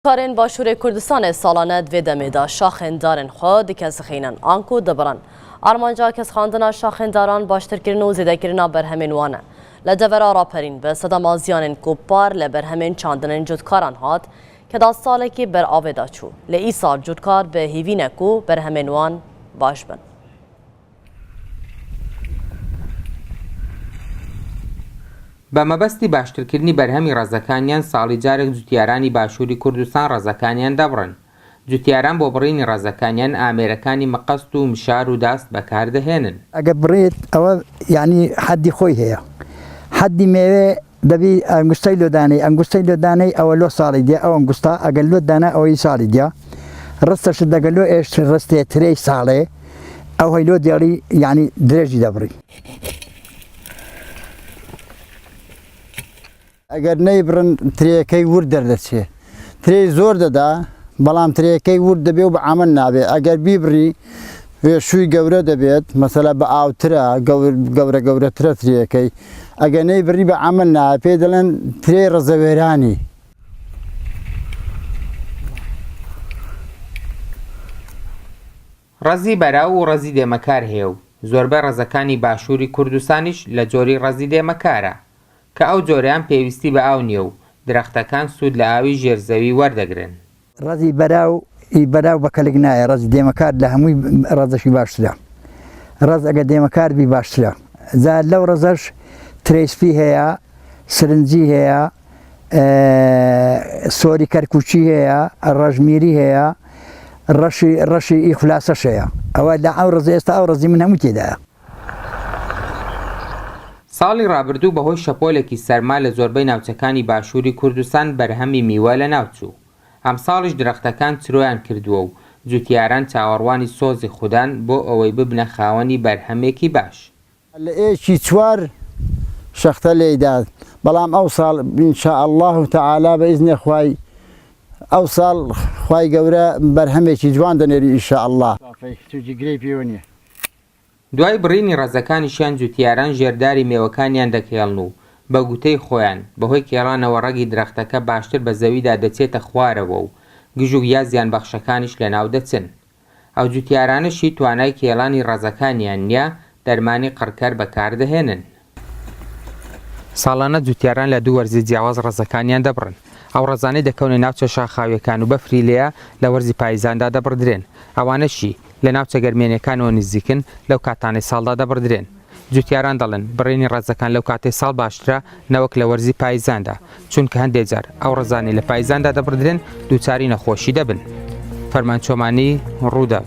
Karên Başûrê Kurdistanê salane di vê demê de şaxên darên xwe dikesixînin anku dibirin. Armanca kesixandina şaxên daran baştirkirin û zêdekirina berhemên wan e. Li devera Raperîn bi sedema ziyanên ku par li berhemên çandinên cotkaran hat, keda salekî ber avê de çû. Lê îsal cotkar bi hêvî ne ku berhemên wan baş bin. بە مەبەستی باشترکردنی بەرهەمی ڕەزەکانیان ساڵی جارێک جوتیارانی باشووری کوردستان ڕەزەکانیان دەبڕن. جوتیاران بۆ بڕینی ڕەزەکانیان ئامێرەکانی مقەست و مشار و داست بەکاردەهێنن. ئەگەر بڕیت ئەوە یانی حەدی خۆی هەیە حەدی مێوێ دەبی ئەنگوستەی لۆ دانێی ئەنگوستەی لۆ دانێی ئەوە لۆ ساڵی دیە ئەو ئەنگوستە ئەگەر لۆت دانا ئەوەی ساڵی دیە ڕستەشت دەگەر لۆ ئێشت ڕستێ ترێی ساڵێ ئەو هەی لۆ دێڵی یانی درێژی دەبڕی. ئەگەر نەیبڕن ترێیەکەی ورد دەردەچێ ترێی زۆر دەدا بەڵام ترێیەکەی ورد دەبێ و بە عەمەل نابێ ئەگەر بیبڕی وێشووی گەورە دەبێت مەسەلە بە ئاوترە گەورە گەورەترە ترێیەکەی ئەگەر نەیبڕی بە عەمەل نابێ پێی دەڵێن ترێی ڕەزەوێرانی. ڕەزی بەراو و ڕەزی دێمەکار هەیە و زۆربەی ڕەزەکانی باشووری کوردستانیش لە جۆری ڕەزی دێمەکارە، کە ئەو جۆرەیان پێویستی بە ئاو نییە و درەختەکان سوود لە ئاوی ژێر زەوی وەردەگرن. ڕەزی بەراو ی بەراو بە کەلک نایە ڕەزی دێمەکار لە هەمووی ڕەزەشی باشترە ڕەز ئەگەر دێمەکار بی باشترە جا لەو ڕەزەش ترێی سپی هەیە سرنجی هەیە سۆری کەرکوکی هەیە ڕەشمیری هەیە ڕەشی ڕەشی ئی خولاسەش هەیە ئەوە لە ئەو ڕەزە ئێستا ئەو ڕەزی من هەمووی تێدایە. ساڵی ڕابردوو بەهۆی شەپۆلێکی سەرما لە زۆربەی ناوچەکانی باشووری کوردستان بەرهەمی میوە لەناوچوو، ئەمساڵیش درەختەکان چرۆیان کردووە و جوتیاران چاوەڕوانی سۆزی خودان بۆ ئەوەی ببنە خاوەنی بەرهەمێکی باش. لە ێکی چوار شەختە لێیدا بەڵام ئەوساڵ ان شاء اللە تعالی بە ئیزنێ خوای ئەوساڵ خوای گەورە بەرهەمێکی جوان دەنێری ان شاء اللە. دوای بڕینی ڕەزەکانیشیان جوتیاران ژێر داری مێوەکانیان دەکێڵن و بە گوتەی خۆیان، بەهۆی کێڵانەوە ڕەگی درەختەکە باشتر بە زەویدا دەچێتە خوارەوە و گژوگیا زیانبەخشەکانیش لەناو دەچن. ئەو جوتیارانەشی توانای کێڵانی ڕەزەکانیان نییە، دەرمانی قڕکەر بەکاردەهێنن. ساڵانە جوتیاران لە دوو وەرزی جیاواز ڕەزەکانیان دەبڕن. ئەو ڕەزانەی دەکەونە ناوچە شاخاوییەکان و بەفری لێیە لە وەرزی پاییزاندا دەبڕدرێن. ئەوانەشی لە ناوچە گەرمێنییەکانەوە نزیکن لەو کاتانەی ساڵدا دەبڕدرێن. جوتیاران دەڵێن، بڕینی ڕەزەکان لەو کاتەی ساڵ باشترە نەوەک لە وەرزی پاییزاندا، چونکە هەندێک جار ئەو ڕەزانەی لە پاییزاندا دەبڕدرێن دووچاری نەخۆشی دەبن. فەرمان چۆمانی، رووداو.